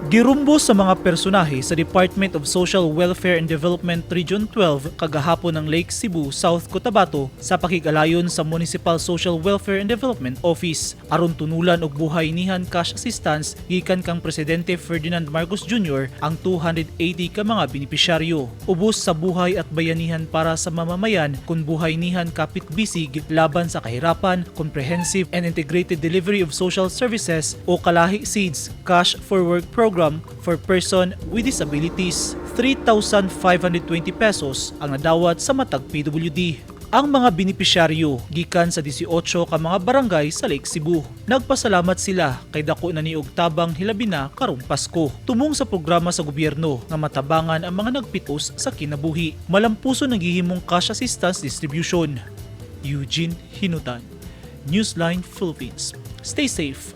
Girumbo sa mga personahe sa Department of Social Welfare and Development Region 12 kagahapon ng Lake Cebu, South Cotabato sa pakig-alayon sa Municipal Social Welfare and Development Office aron tunulan og Buhaynihan cash assistance gikan kang Presidente Ferdinand Marcos Jr. ang 280 ka mga benepisyaryo. Ubos sa Buhay at Bayanihan para sa Mamamayan kun Buhaynihan kapit bisig laban sa kahirapan, Comprehensive and Integrated Delivery of Social Services o Kalahi SEEDS Cash for Work Program for Person with Disabilities. 3,520 pesos ang nadawat sa matag PWD. Ang mga benepisyaryo gikan sa 18 ka mga barangay sa Lake Cebu. Nagpasalamat sila kay dako na ni og tabang hilabi na karong Pasko. Tumong sa programa sa gobyerno nga matabangan ang mga nagpitos sa kinabuhi. Malampuso naghihimong cash assistance distribution. Eugene Hinutan, Newsline Philippines. Stay safe.